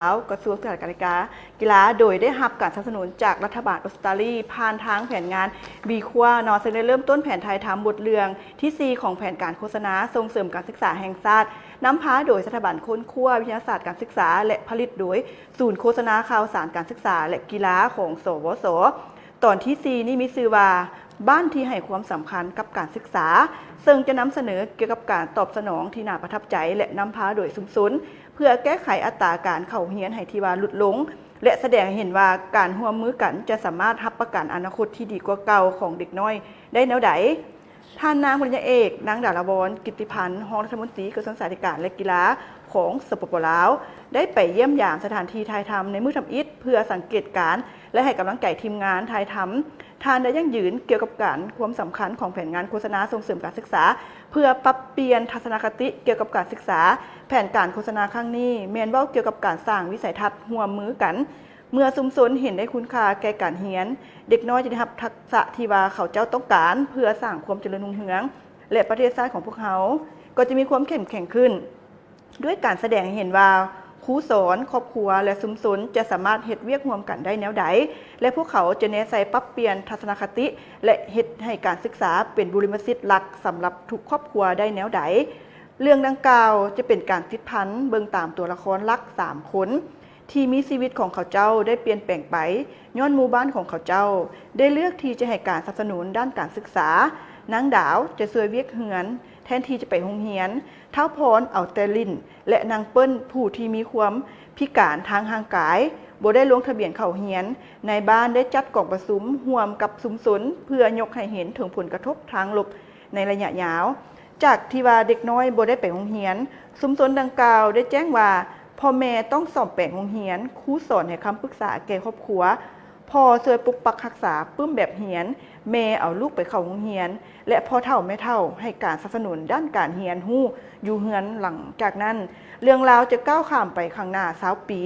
າວ ກະຊວງສຶກສາທິການ ແລະ ກິລາ ໂດຍໄດ້ຮັບການສະໜັບສະໜູນຈາກລັດຖະບານອົດສະຕາລີ ຜ່ານທາງແຜນງານ ບີຄວາ ເນາະ ເຊິ່ງໄດ້ເລີ່ມຕົ້ນແຜນຖ່າຍທຳບົດເລື່ອງທີສີ່ຂອງແຜນການໂຄສະນາສົ່ງເສີມການສຶກສາແຫ່ງຊາດ ນຳພາໂດຍສະຖາບັນຄົ້ນຄວ້າວິທະຍາສາດການສຶກສາ ແລະ ຜະລິດໂດຍສູນໂຄສະນາຂ່າວສານການສຶກສາ ແລະ ກິລາຂອງ ສວສ. ຕອນທີສີ່ນີ້ມີຊື່ວ່າ ບ້ານທີ່ໃຫ້ຄວາມສຳຄັນກັບການສຶກສາ ເຊິ່ງຈະນຳສະເໜີກ່ຽວກັບການຕອບສະໜອງທີ່ໜ້າປະທັບໃຈ ແລະ ນຳພາໂດຍຊຸມຊົນ ເພື່ອແກ້ໄຂອັດຕາການເຂົ້າຮຽນໃຫ້ທີ່ວ່າຫຼຸດລົງ ແລະ ສະແດງໃຫ້ເຫັນວ່າການຮ່ວມມືກັນຈະສາມາດຮັບປະກັນອະນາຄົດທີ່ດີກວ່າເກົ່າຂອງເດັກນ້ອຍໄດ້ແນວໃດ. ທ່ານນາງ ປະລິນຍາເອກ ນາງ ດາລາວອນ ກິດຕິພັນ ຮອງລັດຖະມົນຕີກະຊວງສຶກສາທິການ ແລະ ກິລາຂອງ ສປປ ລາວ ໄດ້ໄປຢ້ຽມຢາມສະຖານທີ່ຖ່າຍທຳໃນມື້ທຳອິດ ເພື່ອສັງເກດການ ແລະ ໃຫ້ກຳລັງໃຈທີມງານຖ່າຍທຳ. ທ່ານໄດ້ຢັ້ງຢືນກ່ຽວກັບການ ຄວາມສຳຄັນຂອງແຜນງານໂຄສະນາສົ່ງເສີມການສຶກສາ ເພື່ອປັບປ່ຽນທັດສະນະຄະຕິກ່ຽວກັບການສຶກສາ. ແຜນການໂຄສະນາຄັ້ງນີ້ແມ່ນເວົ້າກ່ຽວກັບການສ້າງວິໄສທັດຮ່ວມມືກັນ. ເມື່ອຊຸມຊົນເຫັນໄດ້ຄຸນຄ່າແກ່ການຮຽນ, ເດັກນ້ອຍຈະໄດ້ຮັບທັກສະທີ່ວ່າເຂົາເຈົ້າຕ້ອງການ ເພື່ອສ້າງຄວາມຈະເລີນຮຸ່ງເຮືອງ ແລະ ປະເທດຊາດຂອງພວກເຮົາກໍຈະມີຄວາມເຂັ້ມແຂງຂຶ້ນ. ດ້ວຍການສະແດງໃຫ້ເຫັນວ່າ ຄູສອນ, ຄອບຄົວ ແລະ ຊຸມຊົນຈະສາມາດເຮັດວຽກຮ່ວມກັນໄດ້ແນວໃດ ແລະ ພວກເຂົາຈະແນໃສ່ປັບປ່ຽນທັດສະນະຄະຕິ ແລະ ເຮັດໃຫ້ການສຶກສາເປັນບຸລິມະສິດຫຼັກສຳລັບທຸກຄອບຄົວໄດ້ແນວໃດ. ເລື່ອງດັ່ງກ່າວຈະເປັນການຕິດພັນເບິ່ງຕາມຕົວລະຄອນຫຼັກສາມຄົນ ທີ່ມີຊີວິດຂອງເຂົາເຈົ້າໄດ້ປ່ຽນແປງໄປ ຍ້ອນໝູ່ບ້ານຂອງເຂົາເຈົ້າໄດ້ເລືອກທີ່ຈະໃຫ້ການສະໜັບສະໜູນດ້ານການສຶກສາ. ນາງດາວຈະຊ່ວຍວຽກເຮືອນແທນທີ່ຈະໄປໂຮງຮຽນ, ທ້າວພອນເອົາແຕ່ຫຼິ້ນ ແລະ ນາງເປີ້ນຜູ້ທີ່ມີຄວາມພິການທາງຮ່າງກາຍ ບໍ່ໄດ້ລົງທະບຽນເຂົ້າຮຽນ. ນາຍບ້ານໄດ້ຈັດກອງປະຊຸມຮ່ວມກັບຊຸມຊົນ ເພື່ອຍົກໃຫ້ເຫັນເຖິງຜົນກະທົບທາງລົບໃນໄລຍະຍາວ ຈາກທີ່ວ່າເດັກນ້ອຍບໍ່ໄດ້ໄປໂຮງຮຽນ. ຊຸມຊົນດັ່ງກ່າວໄດ້ແຈ້ງວ່າ ພໍ່ແມ່ຕ້ອງສ້ອມແປງໂຮງຮຽນ, ຄູສອນໃຫ້ຄຳປຶກສາແກ່ຄອບຄົວ, ພໍ່ຊ່ວຍປົກປັກຮັກສາປຶ້ມແບບຮຽນ, ແມ່ເອົາລູກໄປເຂົ້າໂຮງຮຽນ ແລະ ພໍ່ເຖົ້າແມ່ເຖົ້າໃຫ້ການສະໜັບສະໜູນດ້ານການຮຽນຮູ້ຢູ່ເຮືອນ. ຫຼັງຈາກນັ້ນ ເລື່ອງລາວຈະກ້າວຂ້າມໄປຂ້າງໜ້າຊາວປີ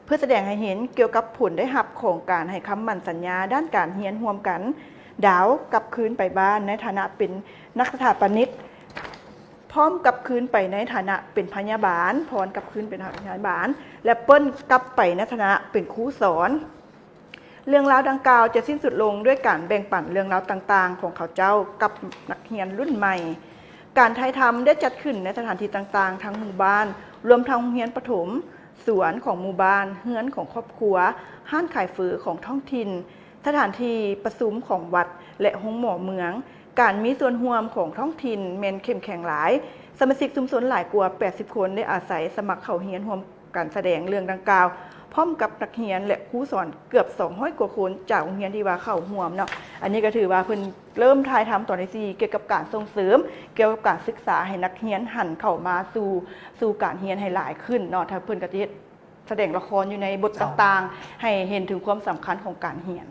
ເພື່ອສະແດງໃຫ້ເຫັນກ່ຽວກັບຜົນໄດ້ຮັບຂອງການໃຫ້ຄຳໝັ້ນສັນຍາດ້ານການຮຽນຮ່ວມກັນ. ດາວກັບຄືນໄປບ້ານໃນຖານະເປັນນັກສະຖາປະນິກ, ພ້ອມກັບຄືນໄປໃນຖານະເປັນພະຍາບານ, ພອນກັບຄືນເປັນພະຍາບານ ແລະ ເປີ້ນກັບໄປໃນຖານະເປັນຄູສອນ. ເລື່ອງລາວດັ່ງກ່າວຈະສິ້ນສຸດລົງດ້ວຍການແບ່ງປັນເລື່ອງລາວຕ່າງໆຂອງເຂົາເຈົ້າກັບນັກຮຽນລຸ້ນໃໝ່. ການຖ່າຍທຳໄດ້ຈັດຂຶ້ນໃນສະຖານທີ່ຕ່າງໆ ທັງໝູ່ບ້ານ, ລວມທັງໂຮງຮຽນປະຖົມ, ສວນຂອງໝູ່ບ້ານ, ເຮືອນຂອງຄອບຄົວ, ຮ້ານຂາຍເຝີຂອງທ້ອງຖິ່ນ, ສະຖານທີ່ປະຊຸມຂອງວັດ ແລະ ໂຮງໝໍເມືອງ. ການມີສ່ວນຮ່ວມຂອງທ້ອງຖິ່ນແມ່ນເຂັ້ມແຂງຫຼາຍ. ສະມາຊິກຊຸມຊົນຫຼາຍກວ່າແປດສິບຄົນໄດ້ອາໄສສະໝັກເຂົ້າຮຽນຮ່ວມ ການສະແດງເລື່ອງດັ່ງກ່າວ ພ້ອມກັບນັກຮຽນ ແລະ ຄູສອນເກືອບສອງຮ້ອຍກວ່າຄົນ ຈາກໂຮງຮຽນທີ່ວ່າເຂົ້າຮ່ວມເນາະ. ອັນນີ້ກໍຖືວ່າເພິ່ນເລີ່ມຖ່າຍທຳຕອນທີສີ່ ກ່ຽວກັບການສົ່ງເສີມ ກ່ຽວກັບການສຶກສາ ໃຫ້ນັກຮຽນຫັນເຂົ້າມາສູ່ ສູ່ການຮຽນໃຫ້ຫຼາຍຂຶ້ນເນາະ. ຖ້າເພິ່ນກໍຈະເຮັດ ສະແດງລະຄອນຢູ່ໃນບົດຕ່າງໆ ໃຫ້ເຫັນເຖິງຄວາມສຳຄັນຂອງການຮຽນ.